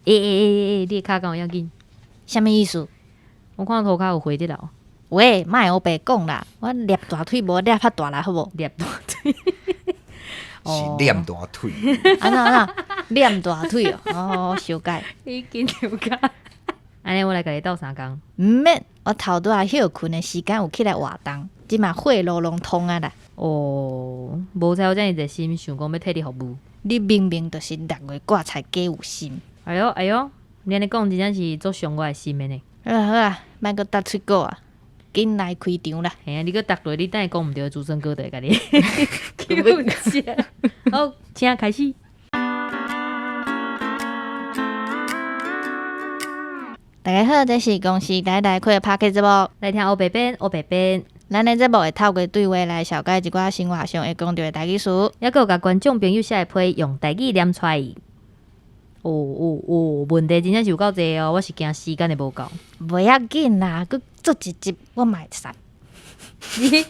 欸欸欸欸，你的跤敢有要緊？啥物意思？我看塗跤有血佇流。喂，莫烏白講啦，我捏大腿無捏較大力好無？捏大腿，是念大腿。按怎按怎？念大腿哦，哦，修改。你緊張甲。按呢，我來共你鬥相共。毋免，我頭拄仔歇睏的時間有起來活動，這馬血路攏通啊啦。哦，無彩我遮爾熱心，想講欲替你服務。你明明就是6月掛菜假有心。哎喲哎喲，你按呢講真正是足傷我的心的呢。好啦好啦，莫閣搭喙鼓啊，緊來開場啦。嘿啊，你閣搭落，你等下講毋著，主持人哥就會共你糾正。好，請開始。大家好，這是公視台來開的 Podcast 節目，來聽烏白編，烏白編。咱的節目會透過對話來紹介一寡生活上會講著的台語詞，猶閣有共觀眾朋友寫的批用台語念出來。哦哦哦，問題真正是有夠濟哦，我是驚時間會無夠。袂要緊啦，閣做一集我嘛會使。你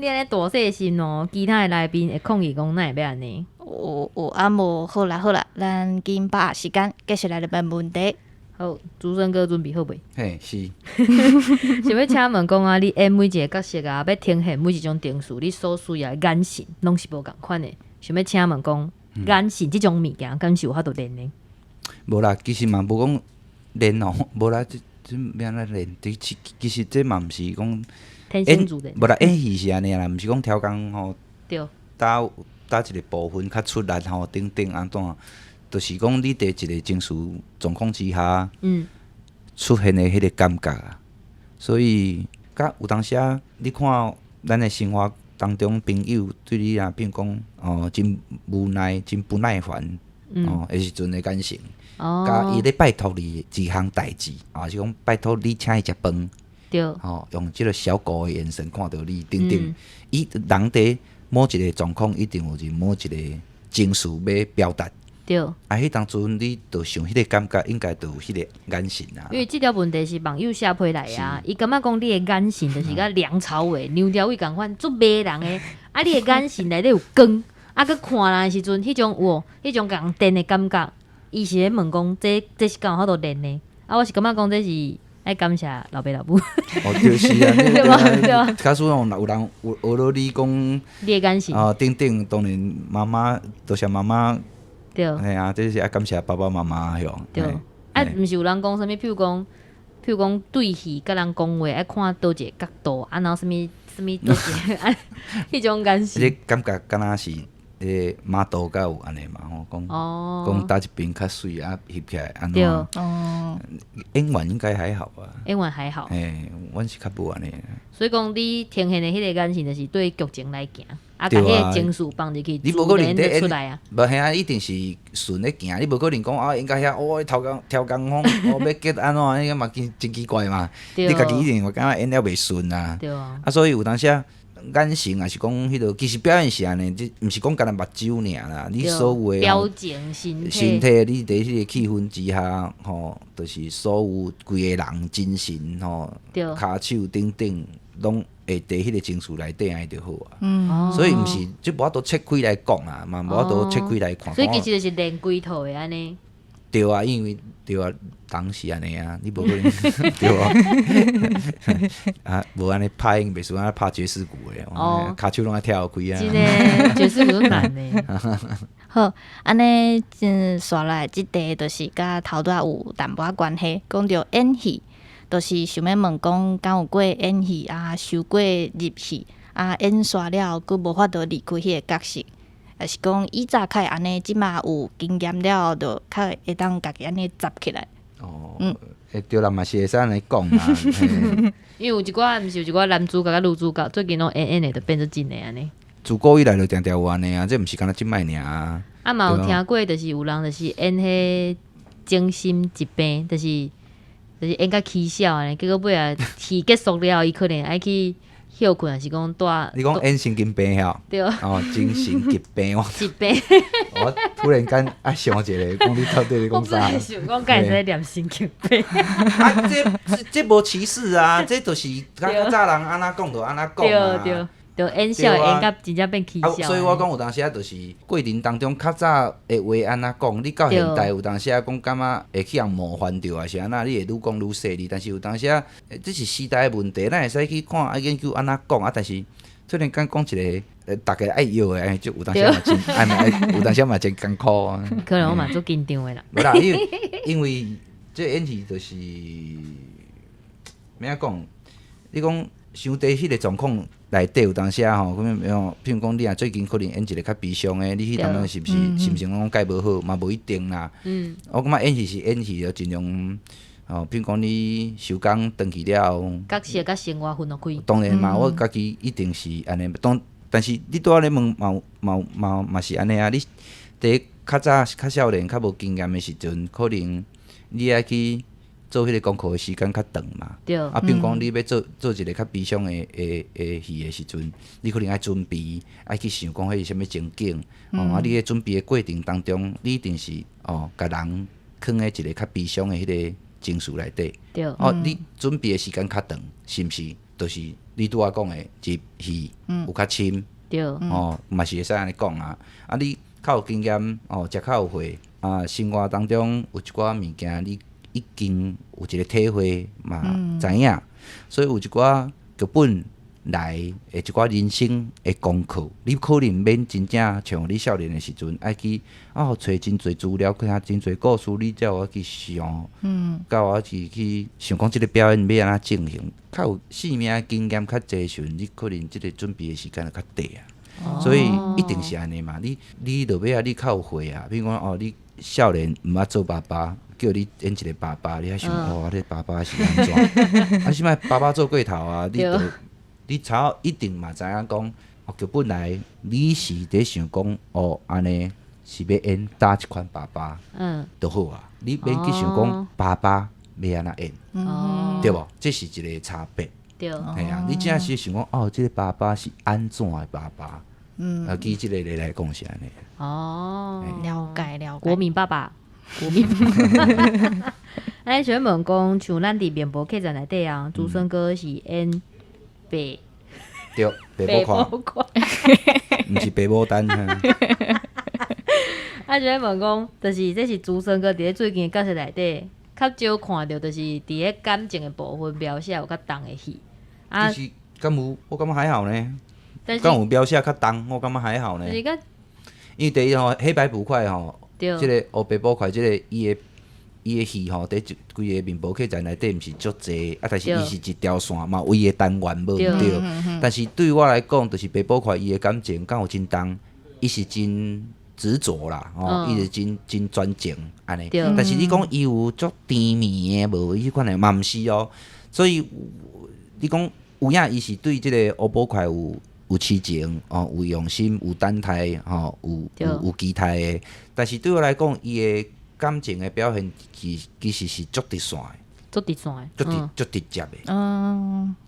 你按呢大細心哦，其他的來賓會抗議講哪會欲按呢？有有啊無好啦好啦，咱緊把握時間，繼續來問問題。好，主持人哥準備好未？嘿，是。想欲請問講啊，你演每一個角色啊，欲呈現每一種情緒，你所需要的眼神攏是無仝款的。想欲請問講，眼神這種物件，敢是有法度練的？無啦，其實嘛無講練哦，無啦，這這欲按怎練？其其實這嘛毋是講天生自然。無啦，演戲是按呢啦，毋是講超工吼。對。佗佗一個部分較出力吼，等等按怎？就是講，你佇一個情緒狀況之下，出現的彼個感覺啊，所以，佮有當時啊，你看咱的生活當中，朋友對你啊，比如講，哦，真無奈，真不耐煩，哦，彼時陣的眼神，佮伊咧拜託你一項代誌，啊，是講拜託你請伊食飯，吼，用這個小狗的眼神看著你，等等，伊人佇某一個狀況，一定有一某一個情緒欲表達。啊，彼當陣你就想彼個感覺，應該就有彼個眼神啊。因為這條問題是網友寫批來啊，伊感覺講你的眼神就是佮梁朝偉、梁朝偉仝款，足迷人的。啊，你的眼神內底有光，啊，閣看人的時陣，彼種有彼種共電的感覺，伊是咧問講，這這是敢有法度練的？啊，我是感覺講這是愛感謝老爸老母。哦，就是啊，對吧？對吧？假使講有人有學了你講，你的眼神啊，等等，當然媽媽，多謝媽媽。對，嘿啊，這是愛感謝爸爸媽媽吼。對，啊，毋是有人講啥物？譬如講，譬如講對戲佮人講話，愛看佗一个角度，啊，然後啥物啥物佗一个，啊，彼種眼神。這感覺敢若是彼個碼頭敢有按呢嘛吼，講講佗一邊較媠啊，翕起來按怎？哦。演員應該還好吧？演員還好。嘿，阮是較無按呢。所以講，你呈現的彼個眼神，就是對劇情來行。啊，共彼個情緒放入去，自然就出來啊。無嘿啊，一定是順咧行，你無可能講啊，應該遐哦，頭工超工講哦，欲結按怎，彼個嘛真真奇怪嘛。你家己一定會感覺演了袂順啊。啊，所以有當時啊，眼神也是講彼個，其實表演是按呢，這毋是講干焦目睭爾啦。你所有的表情、身體，身體，你佇彼個氣氛之下，吼，就是所有規个人精神吼，跤手等等，攏會佇彼個情緒內底按呢就好啊。所以毋是，這無法度切開來講啊，嘛無法度切開來看。所以其實就是練規套的按呢。對啊，因為對啊，人是按呢啊，你無可能對啊。啊，無按呢拍影袂輸按呢拍爵士鼓的，跤手攏愛跳開啊。真的，爵士鼓足難的。好，按呢，嗯，紲來這題就是佮頭拄仔有淡薄仔關係，講著演戲。就是想欲問講，敢有過演戲啊，受過入戲啊，演煞了後，閣無法度離開彼個角色，抑是講以早較會按呢，這馬有經驗了後，就較會當家己按呢集起來。哦，欸，對啦，嘛是會使按呢講啦。因為有一寡，毋是有一寡男主角佮女主角，最近攏演演的，就變做真的按呢。自古以來就定定有按呢啊，這毋是干焦這擺爾啊。啊，嘛有聽過，就是有人就是演彼精神疾病，就是。就是演甲起痟按呢，結果尾仔戲結束了後，伊可能愛去歇睏，抑是講蹛。你講演神經病吼？對。哦，精神疾病。疾病。我突然間啊想一下，講你到底咧講啥？我本來想講，敢會使念神經病。啊，這這無歧視啊，這就是較早人按怎講就按怎講啊。對對。就演笑演甲真正變起笑。所以我講有當時啊，就是過程當中較早的話按怎講，你到現代有當時啊講感覺會去予冒犯著，還是按怎，你會愈講愈細膩。但是有當時啊，這是時代的問題，咱會使去看啊研究按怎講啊，但是突然間講一個，逐家愛搖的，就有當時嘛真，愛有當時嘛真艱苦啊。可能我嘛足緊張的啦。無啦，因為這演戲就是，欲按怎講？你講傷濟彼個狀況內底有當時啊吼，譬如講你若最近可能演一個較悲傷的，你彼當陣是毋是心情攏蓋無好，嘛無一定啦。我感覺演戲是演戲，就盡量吼，譬如講你收工轉去了後，角色佮生活分開。當然嘛，我家己一定是按呢。當但是你拄仔咧問嘛嘛嘛嘛是按呢啊？你佇較早較少年、較無經驗的時陣，可能你愛去做彼個功課的時間較長嘛。啊，比如講你欲做一個較悲傷的戲的時陣，你可能愛準備，愛去想講彼是啥物情景。哦，啊，你咧準備的過程當中，你一定是哦，共人囥佇一個較悲傷的彼個情緒內底。哦，你準備的時間較長，是毋是？就是你拄仔講的入戲有較深。哦，嘛是會使按呢講啊。啊，你較有經驗，哦，食較有歲，啊，生活當中有一寡物件，你已經有一個體會嘛，知影，所以有一寡劇本來的一寡人生的功課，你可能免真正像你少年的時陣愛去啊揣真濟資料，看真濟故事，你才有去想，到我去想講這個表演欲按怎進行，較有生命經驗較濟時陣，你可能這個準備的時間就較短啊。所以一定是按呢嘛，你落尾仔你較有歲啊，比如講哦，你少年毋捌做爸爸，叫你演一個爸爸，你還想哦，這爸爸是按怎？啊，這擺爸爸做過頭啊，你就你才一定嘛知影講，哦，劇本來你是佇想講哦，按呢是欲演佗一款爸爸，就好啊，你免去想講爸爸欲按怎演，對無？這是一個差別。嘿啊，你真正是想講哦，這個爸爸是按怎的爸爸？啊，舉這個例來講是按呢。哦，了解了解。國民爸爸，國民。哎，想問講，像咱佇麵婆客棧內底啊，竹生哥是演白，對，白母看，毋是白牡丹。啊，想問講，就是這是竹生哥佇咧最近的角色內底，較少看著，就是佇咧感情的部分描寫有較重的戲。啊，其實敢有？我感覺還好呢。敢有描寫較重，我感覺還好呢。因為第一吼，黑白捕快吼，這個烏白捕快，這個伊的戲吼，佇規個麵婆客棧內底毋是足濟，啊，但是伊是一條線嘛，有伊的單元無毋對。但是對我來講，就是白捕快伊的感情敢有真重，伊是真執著啦，吼，伊是真真專情按呢。但是你講伊有足甜蜜的無？彼款的嘛毋是哦。所以你講有影，伊是對這個烏捕快有痴情哦，有用心，有等待，吼，有期待的。但是對我來講，伊的感情的表現其實是足直線的，足直線的，足直接的。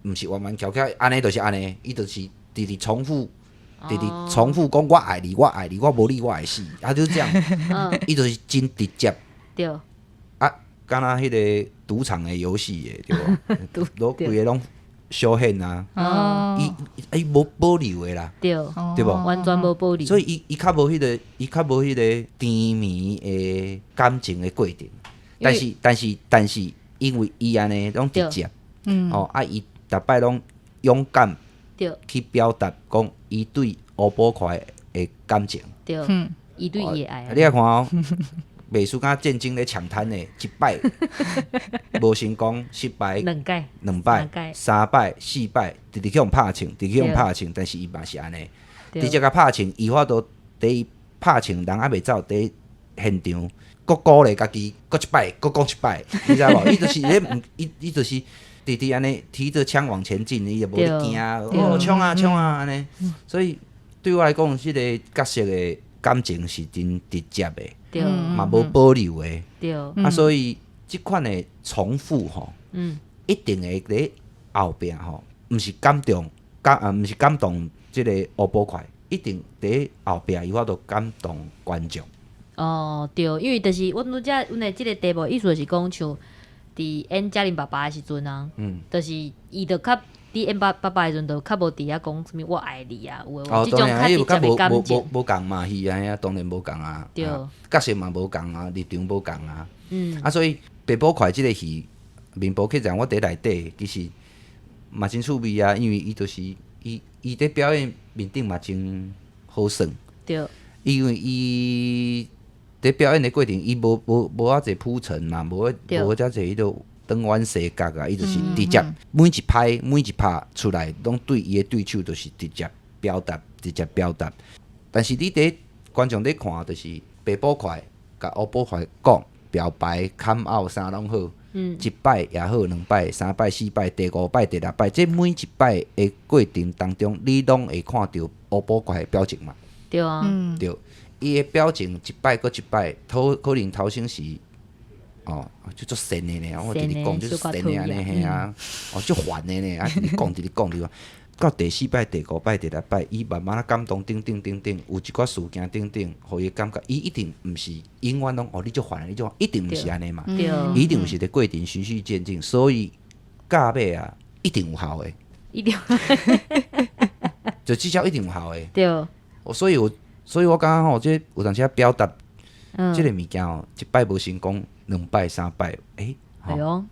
毋是彎彎曲曲，按呢就是按呢，伊就是直直重複，直直重複講我愛你，我愛你，我無你我會死，啊就是這樣。伊就是真直接。啊，敢若彼個賭場的遊戲的，對無？攏規个攏小現啊，伊無保留的啦，對無？完全無保留。所以伊較無彼個，伊較無彼個甜蜜的感情的過程。但是，因為伊按呢攏直接，哦啊，伊逐擺攏勇敢去表達講伊對烏捕快的感情。對，伊對伊的愛。你來看哦。袂輸敢戰爭咧搶灘的，一擺無成功，失敗兩擺、三擺、四擺，直直去予拍穿，直直去予拍穿，但是伊嘛是按呢，直接共拍穿，伊法度佇伊拍穿，人猶未走，佇現場，閣鼓勵家己，閣一擺，閣講一擺，你知無？伊就是咧，伊就是直直按呢提著槍往前進，伊就無咧驚，哦，衝啊衝啊按呢。所以對我來講，這個角色的感情是真直接的。嘛無保留的，啊，所以這款的重複吼，一定會佇後壁吼，毋是感動感啊，毋是感動這個烏捕快，一定佇後壁伊法度感動觀眾。哦，對，因為就是阮拄才阮的這個題目意思就是講，像佇演嘉玲爸爸的時陣啊，就是伊就較你演爸爸爸的時陣，就較無佇遐講啥物我愛你啊，有的無？哦，這種當然啊，伊較直接有較的感情無無無無仝嘛，戲啊，遐當然無仝啊，角色嘛無仝啊，立場無仝啊，啊，所以白寶塊這个戲，面部客棧我佇內底其實嘛真趣味啊，因為伊就是伊伊佇表演面頂嘛真好耍，因為伊佇表演的過程，伊無無無遐濟鋪陳嘛，無無遮濟彼個轉彎洗角啊，伊就是直接每一拍每一拍出來，攏對伊的對手就是直接表達，直接表達。但是你佇觀眾佇看，就是白寶塊共烏寶塊講表白、砍拗啥攏好，一擺也好，兩擺、三擺、四擺，第五擺、第六擺，這每一擺的過程當中，你攏會看著烏寶塊的表情嘛？對啊，對，伊的表情一擺閣一擺，頭可能頭先是。哦，就足神的呢，我直直講就是神的按呢，嘿啊，哦，足煩的呢，啊，直直講，直直講，直講，到第四擺、第五擺、第六擺，伊慢慢仔感動，等等等等，有一寡事件等等，予伊感覺，伊一定毋是永遠攏哦，你足煩，你足煩，一定毋是按呢嘛，伊一定有是佇過程循序漸進，所以到尾啊，一定有效的，一定，就至少一定有效的，所以我，所以我感覺吼，這有當時表達，這个物件吼，一擺無成功。兩擺三擺，欸，哎喲，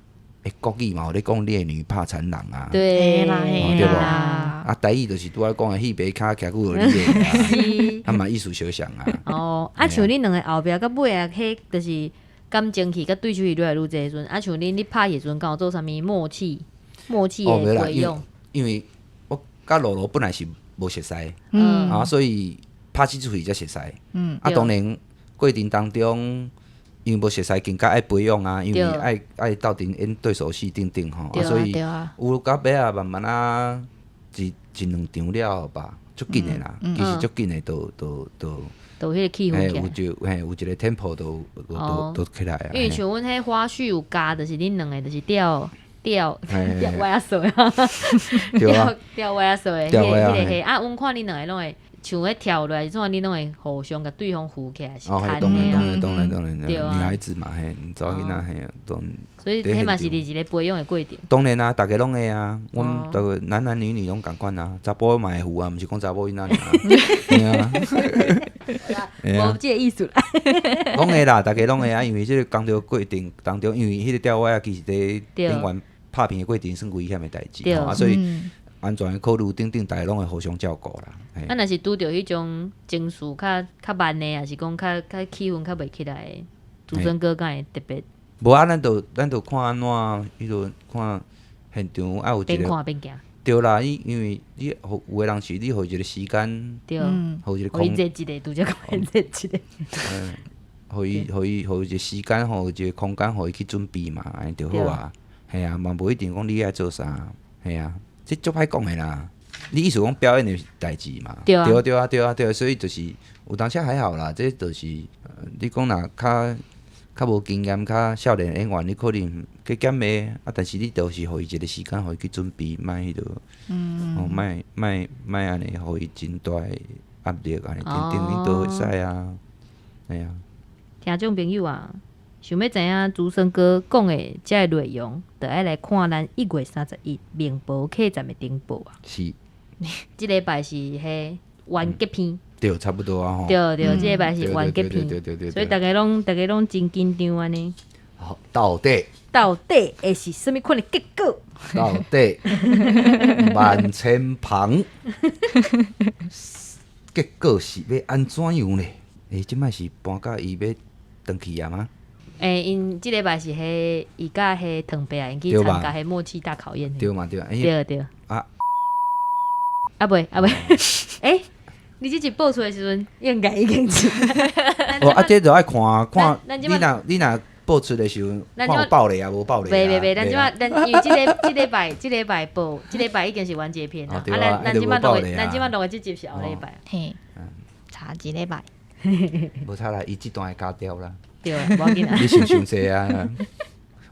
欸，國語嘛，有咧講烈女怕纏郎啊，對啦，對無？啊，台語就是拄仔講的戲白跤徛久就你的啊，嘛意思相像啊。哦，啊，像恁兩个後壁佮尾啊，彼就是感情戲佮對手戲愈來愈濟的時陣，啊，像恁咧拍戲的時陣，敢有做啥物默契？默契的培養？因為我佮露露本來是無熟似，啊，所以拍這齣戲才熟似，啊，當然過程當中。因為無熟似，更加愛培養啊，因為愛愛鬥陣演對手戲等等吼，啊，所以有到尾啊，慢慢啊，一一兩場了後吧，足緊的啦，其實足緊的，都都都，都彼個氣氛有一嘿有一個 tempo 都都都起來啊。因為像阮彼花絮有加，就是恁兩個就是吊吊吊歪仔索啊，吊吊歪仔索的，彼个彼个啊，阮看恁兩個攏會。像彼跳落來，怎啊？你攏會互相共對方扶起來，是牽的啊。當然當然當然當然，女孩子嘛嘿，查某囡仔嘿，當。所以彼嘛是佇一個培養的過程。當然啊，逐家攏會啊，阮逐個男男女女攏仝款啊，查埔嘛會扶啊，毋是講查某囡仔爾。嘿啊。無這个意思啦。攏會啦，逐家攏會啊，因為這个工作過程當中，因為彼个吊歪仔其實佇演員拍片的過程算危險的代誌，啊，所以。安全的考慮等等，逐家攏會互相照顧啦。啊，若是拄著彼種情緒較較慢的，抑是講較較氣氛較袂起來的，主持人哥敢會特別？無啊，咱就咱就看按怎，彼落看現場愛有一個。邊看邊行。對啦，伊因為你予有的人是你予伊一個時間，予一個空。予伊坐一个，拄則講坐一个。予伊予伊予伊一個時間，予伊一個空間，予伊去準備嘛，按呢就好啊。嘿啊，嘛無一定講你愛做啥，嘿啊。這足歹講的啦，你意思講表演的代誌嘛？對啊，對啊，對啊，對啊，所以就是有當時還好啦，這就是你講若較較無經驗、較少年演員，你可能加減的啊，但是你就是予伊一個時間，予伊去準備，莫彼落，哦，莫莫莫按呢，予伊真大的壓力按呢等等，你都會使啊，嘿啊。聽眾朋友啊，想欲知影竹生哥講的這个內容，就愛來看咱1月31明報客棧的登報啊。是。這禮拜是彼完結篇。對，差不多啊吼。對對，這禮拜是完結篇。對對對。所以逐家攏逐家攏真緊張按呢。好，到底到底會是啥物款的結果？到底萬千帆結果是欲按怎樣呢？欸，這擺是搬甲伊欲轉去啊嗎？欸，𪜶這禮拜是彼伊佮彼唐伯啊，𪜶去參加彼默契大考驗。對嘛對。對對。啊。啊袂啊袂，欸，你這集播出的時陣應該已經是。哦，啊，這就愛看看，你若你若播出的時陣，看有爆雷啊，無爆雷啊？袂袂袂，咱這擺咱因為這个這禮拜這禮拜播，這禮拜已經是完結篇啦。啊，咱咱這擺錄的，咱這擺錄的這集是後禮拜。嘿，差一禮拜。無差啦，伊這段會加掉啦。對，無要緊啦。你想傷濟啊？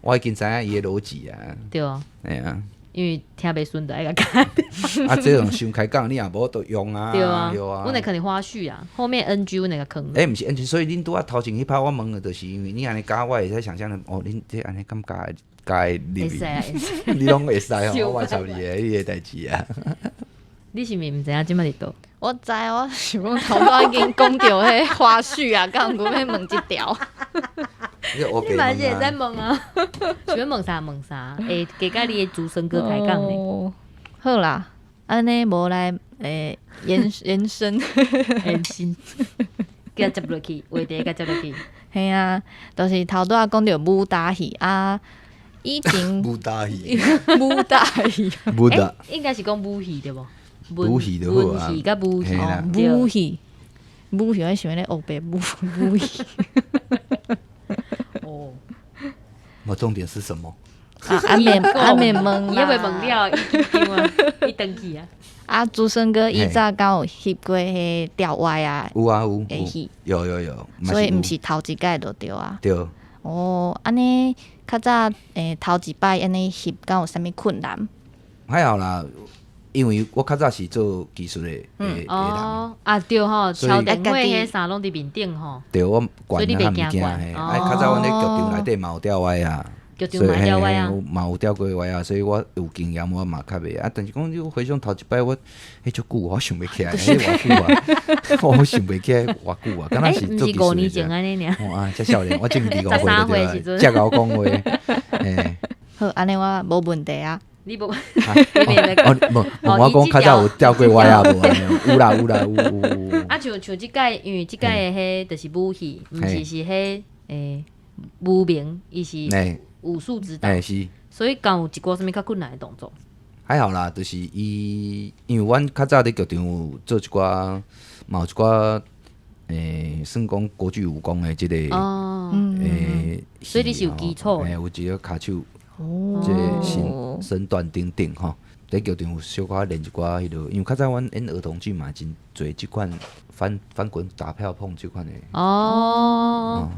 我已經知影伊的邏輯啊。對啊。嘿啊。因為聽袂順，就愛共加掉。啊，這種傷開講，你也無得用啊。對啊。對啊。阮會可能花絮啊，後面 NG 阮會共囥。欸，毋是 NG，所以恁拄仔頭前彼趴我問的，就是因為你按呢教，我會使想像哦，恁這按呢感覺共伊入會使啊，會使。你攏會使吼，我插你的彼个代誌啊。你是毋是毋知影這擺佇佗？我知，我想講頭拄仔已經講著彼花絮啊，敢有閣欲問這條？你嘛是會使問啊，想欲問啥問啥，會加佮你的竹昇哥開講呢。哦，好啦，按呢無來延伸，延伸，共接落去，話題共接落去。嘿啊，就是頭拄仔講著武打戲啊，以前武打戲，武打戲，武打，應該是講武戲對無？武戲就好啊，文戲佮武戲，武戲，武戲，我想咧黑白武武戲。哦，我重點是什麼？啊，還未問，伊猶未問了，伊緊張啊，伊轉去啊。啊，竹昇哥以早敢有翕過彼吊歪啊？有啊有，戲有有有，所以毋是頭一擺就對啊。對。哦，按呢較早頭一擺按呢翕，敢有啥物困難？還好啦，因為我較早是做技術的的人。哦，啊對吼，敲電話彼啥攏佇面頂吼。對，我慣啊，毋驚嘿。啊，較早阮咧劇場內底嘛有吊歪啊。劇場嘛吊歪啊，嘛有吊過歪啊，所以我有經驗，我嘛較袂啊。但是講你回想頭一擺，我彼足久，我想袂起來，彼偌久啊，我想袂起來偌久啊。敢若是做技術的。毋是5年前按呢爾。啊，遮少年，我才25歲對吧？才𠢕我講話。嘿。好，按呢我無問題啊。你無？哦，無，我講較早有吊過歪啊無？有啦有啦有有有。啊，像這擺，因為這擺的彼就是武戲，毋是是彼無名，伊是。武術指導，是，所以敢有一寡啥物較困難的動作？還好啦，就是伊，因為阮較早佇劇場有做一寡，嘛有一寡，算講國劇武功的這个，哦，所以你是有基礎的，有一個跤手，這个身段等等吼，佇劇場有小可練一寡彼落，因為較早阮演兒童劇嘛，真濟這款翻滾打票碰這款的。哦，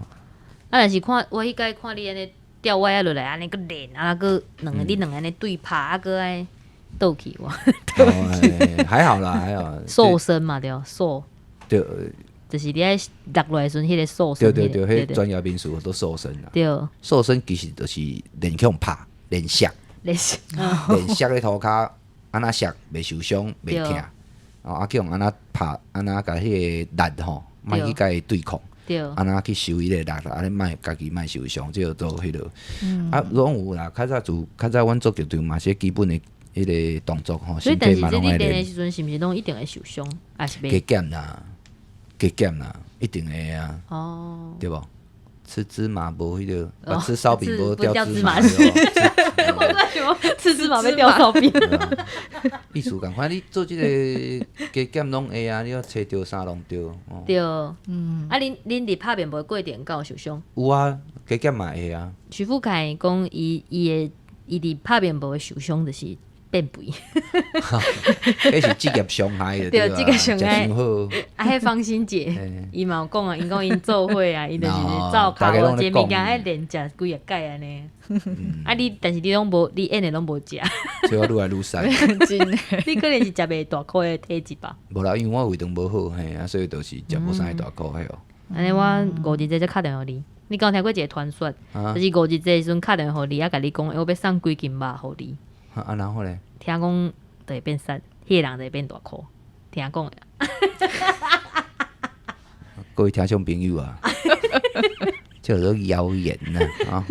啊，若是看我彼擺看你按呢。吊歪仔落來，按呢閣練，啊閣兩个你兩个按呢對拍，啊閣愛倒去哇。還好啦，還好。瘦身嘛對，瘦。對，就是你愛落落來時陣，彼个瘦身。對對對，彼專業名詞叫做瘦身啦。對。瘦身其實就是練強拍，練摔。練摔。練摔咧塗跤，按怎摔袂受傷，袂疼。啊，去予按怎拍，按怎共彼个力吼，莫去共伊對抗。按怎去收彼个力，按呢莫家己莫受傷，這個做彼落。啊，攏有啦，較早自較早阮做劇場嘛是基本的彼个動作吼。所以，但是這你練的時陣，是毋是攏一定會受傷？還是袂？加減啦，加減啦，一定會啊。哦，對無？吃芝麻無彼个，吃燒餅無掉芝麻。我在想吃芝麻欲掉燒餅。意思仝款，你做這個加減攏會啊，你要揣著啥攏對。對，啊，恁佇拍面部的過程敢有受傷？有啊，加減嘛會啊。徐富凱講，伊佇拍面部的受傷就是變肥。彼是職業傷害的，對，職業傷害。食傷好。啊，彼方心姐，伊嘛有講啊，𪜶講𪜶做伙啊，𪜶就是走拍一个物件，愛連食幾仔擺按呢。啊，你但是你攏無，你演的攏無食。所以我愈來愈瘦。真的。你可能是食袂大箍的體質吧？無啦，因為我胃腸無好，嘿，啊，所以就是食無啥會大箍彼哦。按呢，我五日節才敲電話予你。你敢有聽過一个傳說？就是五日節的時陣敲電話予你，啊，共你講，我欲送幾斤肉予你。啊，然後咧？聽講就會變瘦，彼个人就會變大箍。聽講的。各位聽眾朋友啊，這叫做謠言呐，啊！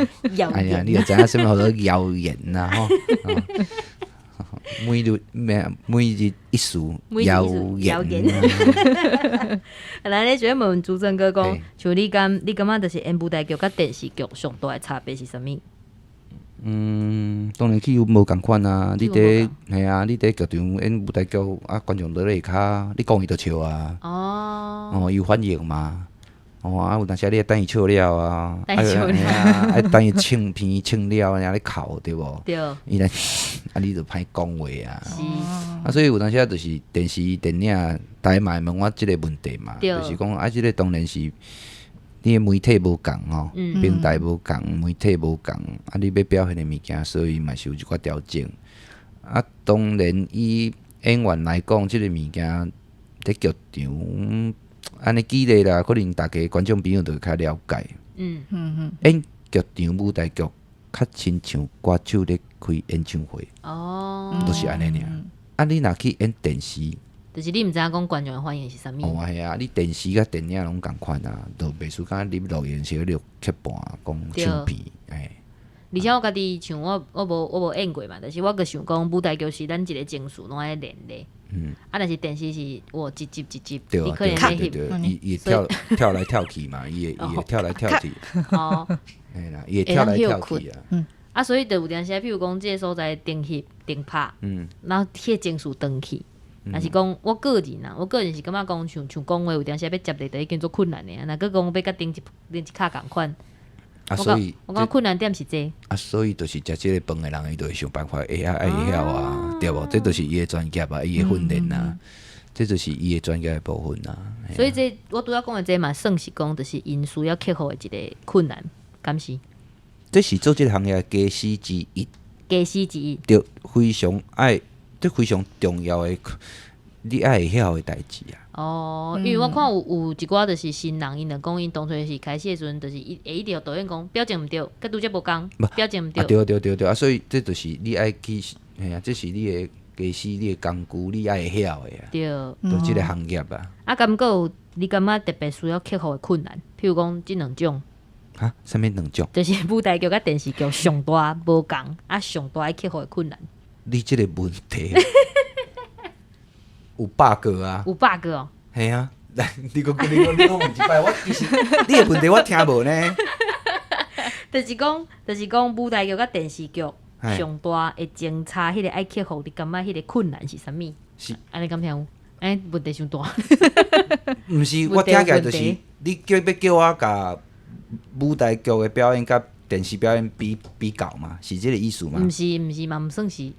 哎呀，你就知影啥物叫做謠言呐？吼！每日咩？每日一事謠言。來，你想欲問竹昇哥講，像你感，你感覺就是演舞台劇佮電視劇上大的差別是啥物？當然氣氛無仝款啊！你佇嘿啊，你佇劇場演舞台劇啊，觀眾佇咧下跤，你講伊就笑啊。哦。哦，有反應嘛？哦啊，有當時你愛等伊笑了啊，等伊笑了，愛等伊唱片唱了，爾咧哭對無？對。伊來啊，你就歹講話啊。是。啊，所以有當時就是電視、電影，逐家嘛會問我這個問題嘛，就是講啊，這個當然是你的媒體無仝吼，平台無仝，媒體無仝，啊，你欲表現的物件，所以嘛是有一寡調整。啊，當然以演員來講，這個物件佇劇場按呢舉例啦，可能逐家觀眾朋友就會較了解。演劇場舞台劇較較親像歌手咧開演唱會，就是按呢爾。啊，你若去演電視，就是你毋知影講觀眾的反應是啥物。哦，係啊，你電視佮電影攏仝款啊，就袂輸敢入錄音室錄劇本講唱片，欸。而且我家己像我無演過嘛，但是我閣想講舞台劇是咱一個情緒攏愛連的。啊，但是電視是我一集一集，對你可能啊，對對對，伊會跳跳來跳去嘛，伊會跳來跳去。嘿啦，伊會跳來跳去啊。啊，所以就有當時，譬如講這个所在停翕停拍，然後彼个情緒轉去。若是講我個人啊，我個人是感覺講像像講話有當時欲接咧，就已經足困難的啊。若閣講欲佮頂一頂一卡仝款。啊，所以我感覺困難點是這。啊，所以就是食這个飯的人，伊就會想辦法會曉愛會曉啊，對無？這就是伊的專業啊，伊的訓練啊，這就是伊的專業的部分啊。所以這我拄仔講的這嘛，算是講就是𪜶需要克服的一个困難，敢是？這是做這个行業的基石之一。基石之一。對，非常愛，這非常重要的，你愛會曉的代誌啊。哦，因為我看有一寡就是新人，𪜶就講𪜶當初是開始的時陣，就是伊會一直予導演講表情毋對，佮拄才無仝，表情毋對。啊對對對對，啊所以這就是你愛去，嘿啊，這是你的技師，你的工具，你愛會曉的啊。就這个行業啊。啊，敢閣有你感覺特別需要克服的困難？譬如講這兩種。哈？啥物兩種？就是舞台劇佮電視劇上大無仝，啊上大愛克服的困難。你這个問題。有百個啊！有百個哦。嘿啊，來，你閣你閣你閣問一擺，我其實你的問題我聽無呢。就是講舞台劇佮電視劇上大會前差彼个愛克服，你感覺彼个困難是啥物？是按呢敢聽有？欸，問題傷大。毋是，我聽起來就是你叫欲叫我共舞台劇的表演佮電視表演比比較嘛？是這个意思嗎？毋是，毋是嘛，毋算是，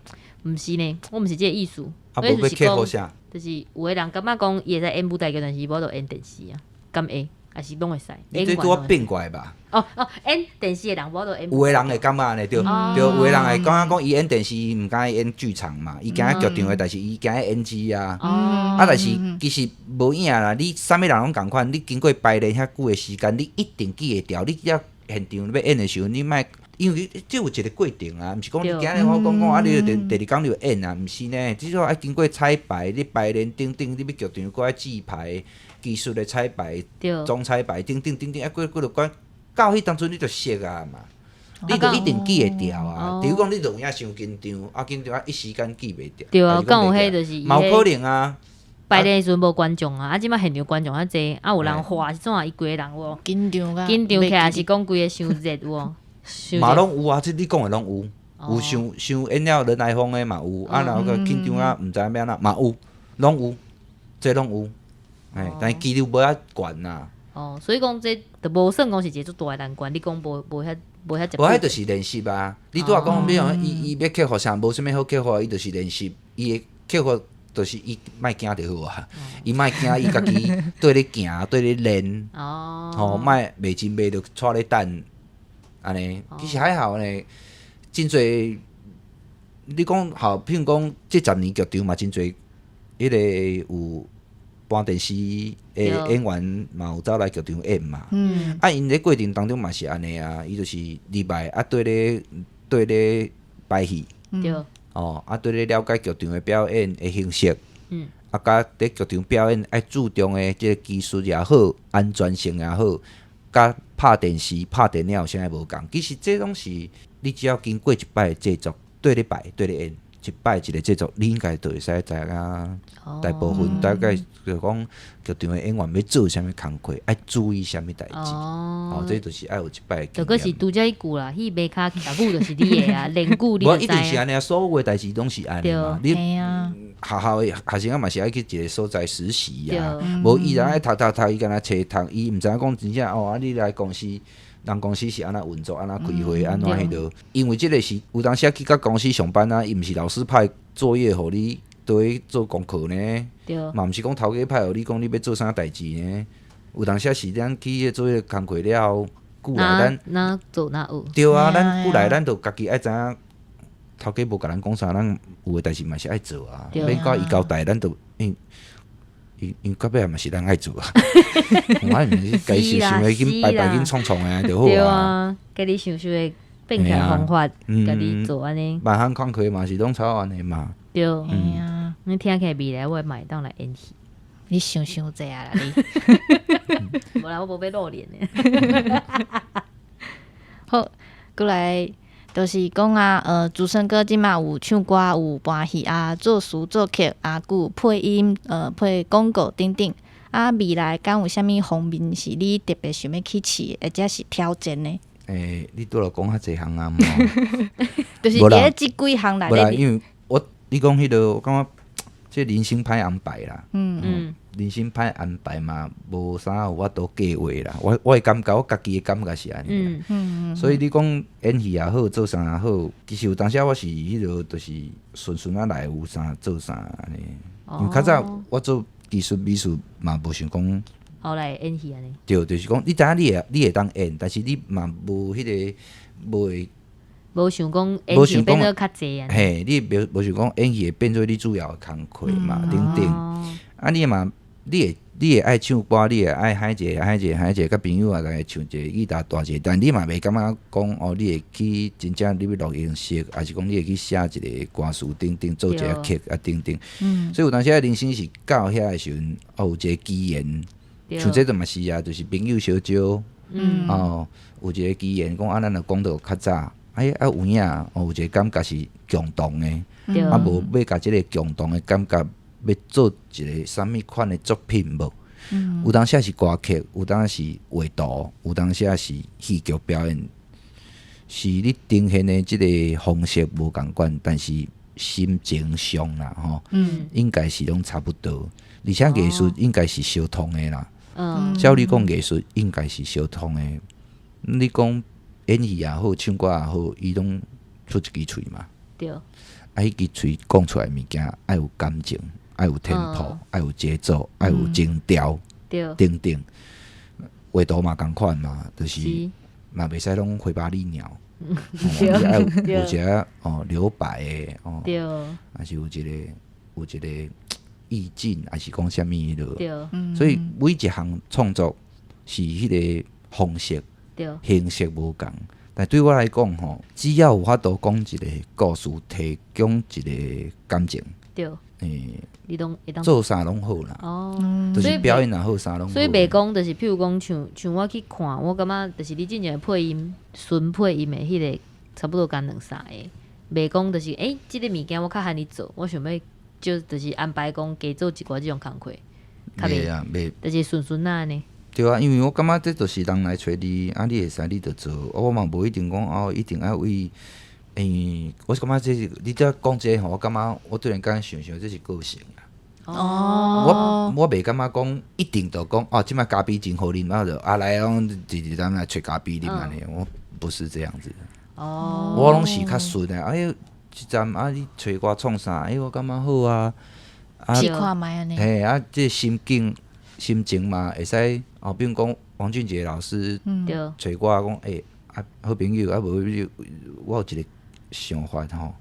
毋是呢，我毋是這个意思。啊，無欲克服啥？就是有的人感覺講伊會使演舞台劇，但是伊無法度演電視啊，敢會？還是攏會使？你這拄仔變過來吧？哦哦，演電視的人無法度演。有的人會感覺按呢對，對，有的人會感覺講伊演電視毋敢演劇場嘛，伊驚劇場的代誌，伊驚 NG 啊。啊，但是其實無影啦，你啥物人攏仝款，你經過排練遐久的時間，你一定記會牢。你只要現場欲演的時陣，你莫。因為這有一個過程啊，毋是講你今日我講講啊，你就第第二工你就演啊，毋是呢，至少愛經過彩排、你排練等等，你欲劇場閣愛試排、技術的彩排、總彩排等等等等，啊，幾幾落關，到彼當陣你就熟啊嘛，你就一定記會牢啊。比如講，你就有影傷緊張，啊緊張啊，一時間記袂牢。對啊，敢有彼就是嘛有可能啊。排練的時陣無觀眾啊，啊，這擺現場觀眾較濟，啊，有人話是怎啊？伊規个人無緊張啊，緊張起來是講規个傷熱無？嘛攏有啊，這你講的攏有，有傷傷演了人來瘋的嘛有，啊，然後閣緊張啊，毋知影欲按怎嘛有，攏有，這攏有，欸，但是幾率無遐懸啦。哦，所以講這就無算講是一個足大的難關，你講無無遐無遐。無彼就是練習啊！你拄仔講，比如講，伊伊欲克服啥，無啥物好克服，伊就是練習，伊會克服，就是伊莫驚就好啊，伊莫驚，伊家己綴咧行，綴咧練，吼，莫袂真袂就掣咧等。按呢，其實還好呢，真濟。你講好，譬如講，這十年劇場嘛，真濟，彼個有搬電視的演員嘛，有走來劇場演嘛。啊，𪜶咧過程當中嘛是按呢啊，伊就是入來啊，綴咧綴咧排戲。哦，啊，綴咧了解劇場的表演的形式。啊，佮佇劇場表演愛注重的這个技術也好，安全性也好。佮拍電視、拍電影有啥物無仝？其實這攏是你只要經過一擺製作，綴咧排、綴咧演，一擺一个製作，你應該就會使知影大部分大概就講劇場的演員欲做啥物工課，愛注意啥物代誌。哦，這就是愛有一擺的經驗。就閣是拄才彼句啦，戲袂跤徛久就是你的啊，練久你就知。無一定是按呢啊，所有的代誌攏是按呢嘛。你學校的學生啊嘛是愛去一个所在實習啊，無伊人愛讀讀讀，伊敢若冊讀，伊毋知影講真正哦，啊你來公司，人公司是按怎運作，按怎開會，按怎彼落。因為這个是有當時啊去佮公司上班啊，伊毋是老師派作業予你綴去做功課呢，嘛毋是講頭家派予你講你欲做啥代誌呢？有當時是咱去做彼个工課了後，久來咱哪做哪學。對啊，咱久來咱就家己愛知影。頭家無共咱講啥，咱有的代誌嘛是愛做啊，免甲伊交代，咱就因因因到尾嘛是咱愛做啊。我毋是家己想想欲緊排排緊創創的就好啊。對啊，家己想想會變起來方法，家己做按呢。萬項工課嘛是攏差按呢嘛。對，你聽起來未來我嘛會當來演戲。你想傷濟啊啦你。無啦，我無欲露臉的。好，閣來就是講啊，竹昇哥這馬有唱歌，有搬戲啊，作詞作曲啊，閣有配音，配廣告等等。啊，未來敢有啥物方面是你特別想欲去試，或者是挑戰的？欸，你拄著講較濟項啊，就是佇咧這幾項內底。無啦，因為我你講彼個，我感覺這人生歹安排啦。人生歹安排嘛，無啥有法度計劃啦。我的感覺，我家己的感覺是按呢啦。所以你講演戲也好，做啥也好，其實有當時我是彼個，就是順順仔來，有啥做啥按呢。因為較早我做藝術美術嘛，無想講。後來演戲按呢？對，就是講你知影你會當演，但是你嘛無彼個無會。無想講演戲變做較濟按呢。嘿，你無想講演戲會變做你主要的工課嘛，等等。啊，你嘛，你會愛唱歌，你會愛嗨者嗨者嗨者，佮朋友啊，來唱一个吉他彈一个，但你嘛袂感覺講哦，你會去真正入去錄音室，抑是講你會去寫一個歌詞等等，做一个曲啊等等。所以有當時啊，人生是到遐的時陣，哦，有一個機緣，像這就嘛是啊，就是朋友相招，哦，有一個機緣，講啊，咱若講著較早，哎啊有影，哦，有一個感覺是共同的，啊無欲共這個共同的感覺，欲做一個啥物款的作品無？有當時是歌曲，有當時是畫圖，有當時是戲劇表演，是你呈現的這個方式無仝款，但是心情上啦，吼，應該是攏差不多，而且藝術應該是相通的啦。照你講，藝術應該是相通的。你講演戲也好，唱歌也好，伊攏出一支喙嘛。啊，彼支喙講出來物件，愛有感情，愛有 tempo，愛有節奏，愛有情調，等等。畫圖嘛仝款嘛，就是嘛袂使攏花巴狸鳥，你愛有一個哦留白的哦，抑是有一個意境，抑是講啥物彼落。所以每一項創作是彼個方式、形式無仝，但對我來講吼，只要有法度講一個故事，提供一個感情，欸，你攏會當做啥攏好啦。就是表演也好，啥攏好。所以袂講，就是譬如講，像我去看，我感覺就是你之前配音，純配音的彼個，差不多干兩三个。袂講就是，欸，這個物件我較罕你做，我想欲就是安排講加做一寡這種工課。袂啊，袂，就是順順仔按呢。對啊，因為我感覺這就是人來揣你，啊，你會使你就做，我嘛無一定講哦，一定愛為，欸，我是感覺這是你才講這個吼，我感覺我突然間想想這是個性啊。我袂感覺講一定就講哦，這擺咖啡真好啉，啊就啊來攏直直咱來揣咖啡啉按呢，我不是這樣子。我攏是較順的，哎喲，這站啊你揣我創啥？哎，我感覺好啊。試看覓按呢。嘿啊，這心境心情嘛會使哦，比如講王俊傑老師揣我講，欸，啊好朋友啊無我有一個想法吼，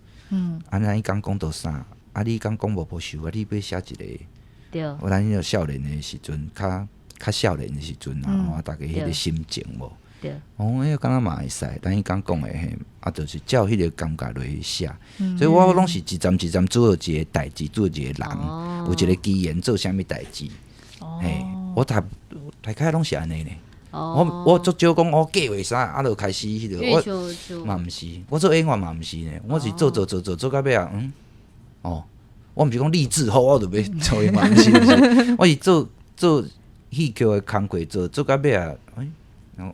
啊咱伊講講著啥？啊你敢講無保守啊？你欲寫一個，我咱彼個少年的時陣，較較少年的時陣啊，大家彼個心情無？哦，彼個敢若嘛會使，咱伊講講的嘿，啊，就是照彼個感覺落去寫，所以我攏是一站一站做一個代誌，做一個人，有一個機緣做啥物代誌，嘿，我大大概攏是按呢呢。我足少講我計劃啥，啊，就開始彼個，我嘛毋是，我做演員嘛毋是呢，我是做做做做做到尾啊，嗯，哦，我毋是講立志好，我就欲做演員，毋是毋是，我是做做戲劇的工課，做做到尾啊，欸，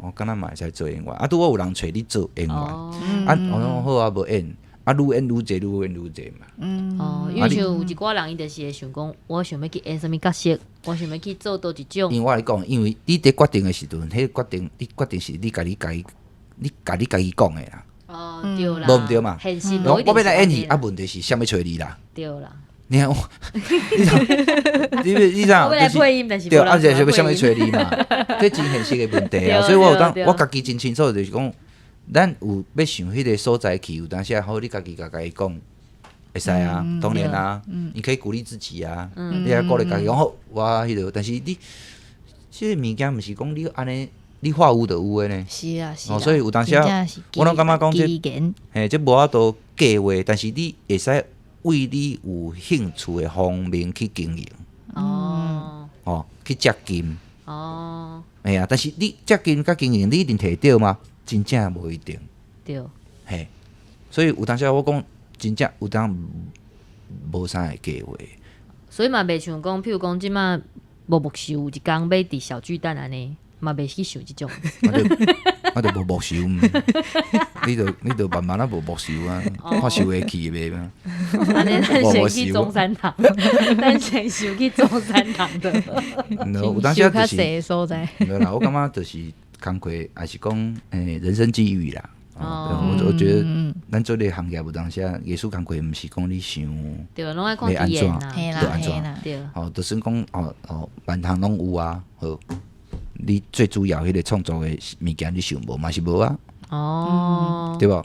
我敢若嘛會使做演員，啊，拄好有人揣你做演員，啊，我講好啊，無演，啊，愈演愈濟，愈演愈濟嘛。哦，因為像有一寡人，伊就是會想講，我想欲去演啥物角色，我想欲去做佗一種。因為我來講，因為你佇決定的時陣，彼個決定，你決定是你家己家己，你家己家己講的啦。哦，對啦。無毋對嘛？現實我欲來演戲，啊，問題是啥物揣你啦？對啦。你看我，你你知影？我來配音，但是對，啊，就是欲啥物揣你嘛？這真現實的問題啊！所以我有當，我家己真清楚，就是講，咱有欲想彼個所在去，有當時好，你家己共家己講，會使啊，當然啊，你可以鼓勵自己啊，你愛鼓勵家己講好，我彼個，但是你這個物件毋是講你按呢。你話有就有的呢。是啊，是啊。哦，所以有當時我攏感覺講這，嘿，這無法度計劃，但是你會使為你有興趣的方面去經營。哦，去接近。嘿啊，但是你接近佮經營，你一定提著嗎？真正無一定。嘿，所以有當時我講，真正有當無啥會計劃。所以嘛，袂像講，譬如講，這馬無木秀有一工欲佇小巨蛋按呢，嘛袂去想這種。我就無木秀，你就慢慢仔無木秀啊，看收會去袂嘛？按呢，咱先去中山堂，咱先想去中山堂的。有當時就是較細所在。對啦，我感覺就是工課，也是講人生際遇啦。哦，我覺得咱做這個行業有當時啊，藝術工課毋是講你想對，攏愛看機緣啦，欲按怎？對。哦，就算講哦，萬項攏有啊，好。你最主要彼個創作的物件，你想無嘛是無啊？對無？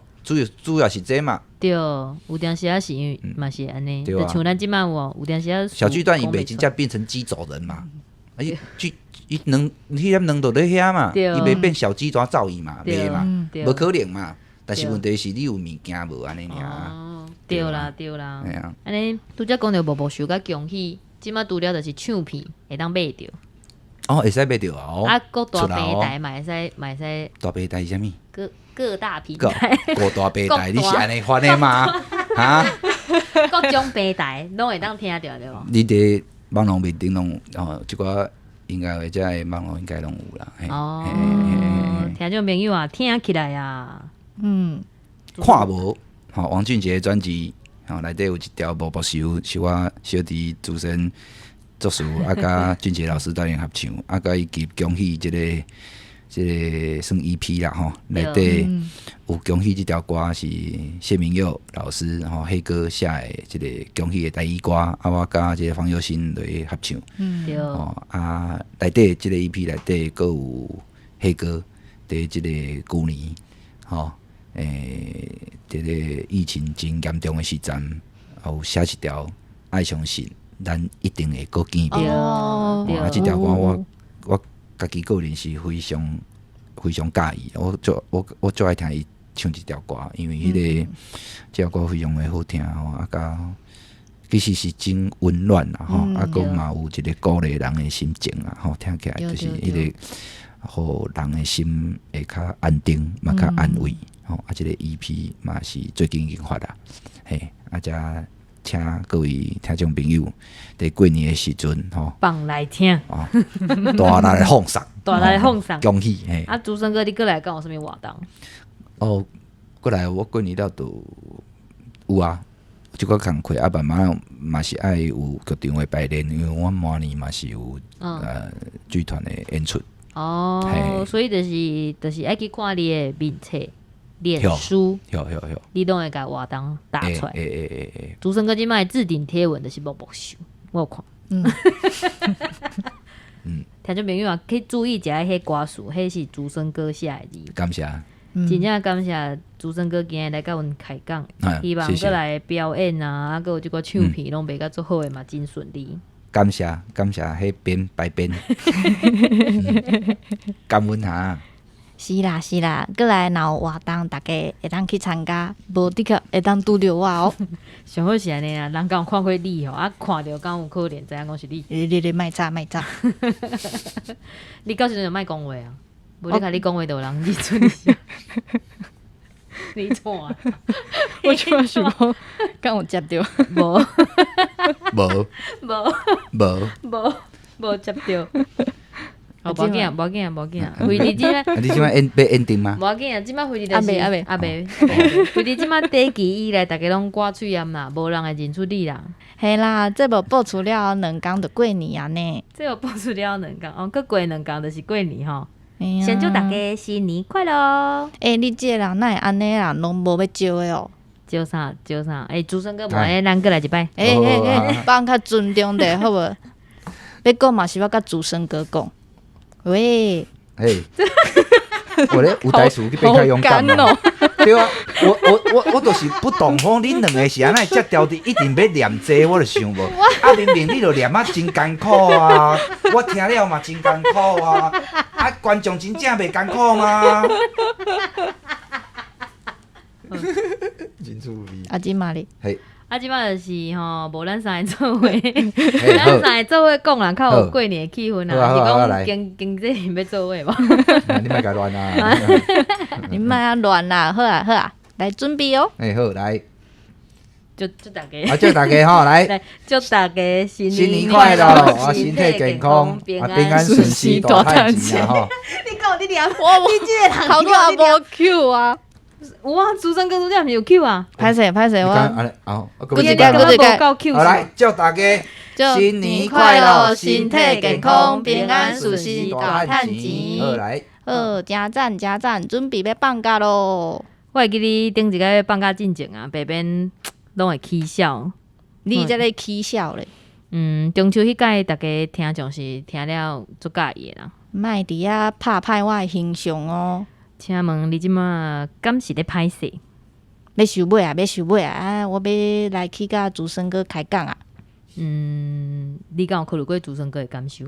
主要是這嘛。對，有當時仔是因為嘛是按呢，就像咱這擺有無？有當時仔小巨蛋伊袂真正變成雞走人嘛？伊雞伊兩彼粒卵就佇遐嘛，伊袂變小雞怎走伊嘛？袂嘛？無可能嘛？但是問題是你有物件無按呢爾？對啦對啦。嘿啊。按呢拄才講著無無想佮恭喜，這擺除了就是唱片會當買著。哦，會使買著啊！啊，各大平台嘛會使，嘛會使。大平台是啥物？各大平台。各大平台，你是按呢翻的嗎？哈？各種平台攏會當聽著對無？你佇網路面頂攏哦，這寡應該或者網路應該攏有啦。哦，聽眾朋友啊，聽起來啊，看無吼，王俊傑的專輯吼，內底有一條無木秀，是我小弟主持人作詞，啊，佮俊傑老師帶領合唱，啊，佮以及恭喜這個算 EP 啦吼，內底有恭喜這條歌是謝明佑老師吼黑哥寫的這個恭喜的台語歌，啊，我佮這個方佑興來合唱，吼啊，內底這個 EP 內底閣有黑哥佇這個舊年吼，這個疫情真嚴重的時陣，有寫一條愛相信。咱一定會閣見面。啊，這條歌我家己個人是非常非常佮意，我最愛聽伊唱這條歌，因為彼個這條歌非常的好聽吼，啊，佮其實是真溫暖啦吼，啊，閣嘛有一個鼓勵人的心情啊吼，聽起來就是彼個，予人的心會較安定，嘛較安慰吼。啊，這個 EP 嘛是最近已經發啦，嘿，啊，遮。請各位聽眾朋友，佇過年的時陣吼，放來聽，大力來放送，大力來放送，恭喜！嘿，啊，竹生哥，你過來講有啥物活動？哦，過來我過年了就有啊，這個工課啊，慢慢嘛是愛有劇場的排練，因為我明年嘛是有劇團的演出。哦，所以就是愛去看你的面冊。臉書，你攏會共活動打出來。竹生哥這擺置頂貼文就是木木秀，我有看。聽眾朋友啊，去注意一下彼歌詞，彼是竹生哥寫的字。感謝。真正感謝竹生哥今日來佮阮開講，希望閣來表演啊，啊，閣有這個唱片攏賣甲足好的嘛，真順利。感謝感謝，彼邊白邊，感恩哈。是啦是啦，閣來若有活動，大家會當去參加，無的確會當拄著我哦。上好是按呢啊，人敢有看過你吼，啊看著敢有可能知影講是你。你莫吵莫吵。你到時陣就莫講話啊，無你共你講話就有人認出你是。你創啊？我這擺想講，敢有接著？無。無。無。無。無。無接著。哦，無要緊啊，無要緊啊，無要緊啊。惠弟這擺，你這擺演欲演定嗎？無要緊啊，這擺惠弟就是阿未阿未阿未。惠弟這擺短期以來，逐家攏掛喙罨啦，無人會認出你啦。嘿啦，這無播出了兩工就過年啊呢。這無播出了兩工，哦，閣過兩工就是過年吼。先祝大家新年快樂。欸，你這個人哪會按呢啦？攏無欲招的哦。招啥？招啥？欸，主持人哥，無按呢，咱閣來一擺。欸欸欸，放較尊重者好無？欲講嘛是欲佮主持人哥講。喂，嘿，我咧有台詞去變較勇敢哦。對啊，我就是不懂，講恁兩个是按怎會遮調的，一定欲念這個，我就想無。啊，明明你就念啊真艱苦啊，我聽了嘛真艱苦啊。啊，啊，观众真正袂艰苦吗？真趣味。啊，这马咧？嘿。啊，这摆就是吼，无咱三个做伙，咱三个做伙讲啦，较有过年的气氛啊。是讲经经济欲做伙无？你莫共乱啊！你莫啊乱啦！好啊好啊，来准备哦。哎好，来。祝祝大家，啊祝大家吼，来，祝大家新年快乐，啊身体健康，平安顺遂，大趁钱吼。你讲你念，我你这个人头拄仔无 Q 啊。有啊，主持人跟主持人毋是有 Q 啊？歹势歹势，我。好，一个一个 Q。好来，祝大家新年快乐，身体健康，平安顺遂，大趁钱。好来，好，真赞真赞，准备欲放假咯。我会记你顶一个放假进前啊，白边拢会起笑。你才咧起笑咧？嗯，中秋彼届大家听众是听了足佮意的啦。莫伫遐拍歹我的形象哦。请问你这马敢是咧歹势？欲收尾啊，欲收尾啊！啊，我欲来去佮祖生哥开讲啊。嗯，你敢有考虑过祖生哥的感受？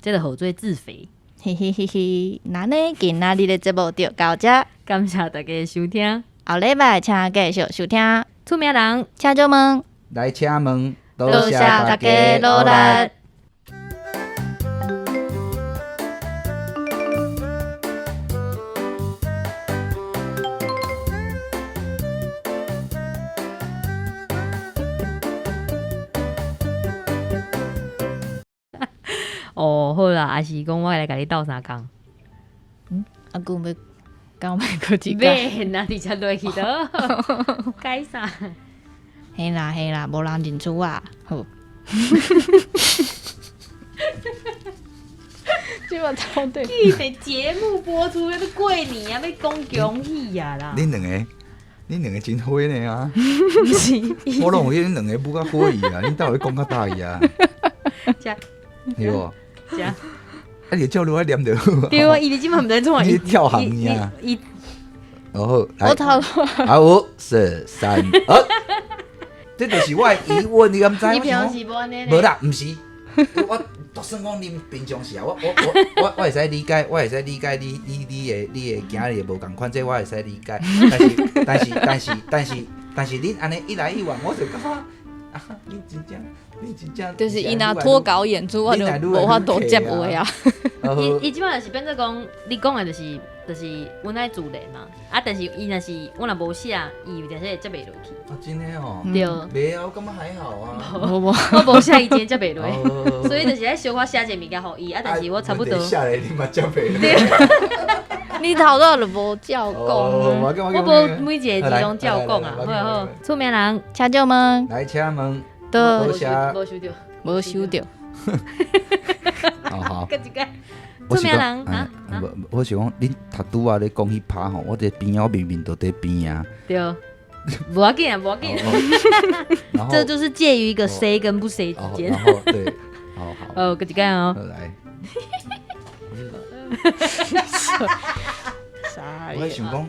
这个号做自肥。嘿嘿嘿嘿，那呢，今仔日的节目就到这，感谢大家收听。后礼拜请继续收听。出名人，请就问，来请问，多谢大家努力。哦，好啦，还是讲我来共你斗相共。嗯，阿公欲讲欲阁一免啦，直接落去的，改啥？嘿啦嘿啦，无人认出我。好。这马超对。记得节目播出欲过年啊，欲讲恭喜啊啦。恁两个，恁两个真火呢啊！毋是，我拢有恁两个母较火伊啊，恁兜咧讲较大伊啊。对无？啊，你照落来念就好。对啊，伊伫这马毋知创啥。你跳行尔。伊。哦好，来。我头。啊，五、四、三、二。这就是我的疑问，你敢知？你平常时无按呢？无啦，毋是。我就算讲恁平常时啊，我会使理解，我会使理解你你你的你的今日无仝款，这我会使理解。但是但是但是但是但是恁按呢一来一往，我就感觉啊，你真正你真正就是伊若脱稿演出，我就无法度接话啊。伊这摆就是变做讲，你讲的就是阮爱自然嘛。啊，但是伊若是阮若无写，伊有阵时会接袂落去。啊，真的哦。对。袂啊，我感觉还好啊。无，我无写，伊真接袂落。所以就是爱小可写一个物件予伊啊，但是我差不多。写咧，你嘛接袂落。你头拄就无照讲。我无每一个字拢照讲啊。好好，出名人，请就问。来，请问。多谢。无收著。无收著。好好。阁一个。出名人啊！我是讲，恁头拄仔咧讲彼趴吼，我伫边仔，我明明就伫边啊。对，无要紧啊，无要紧。这就是介于一个 say 跟不 say 之间。然后对，好好。哦，阁一个哦。来。我想讲，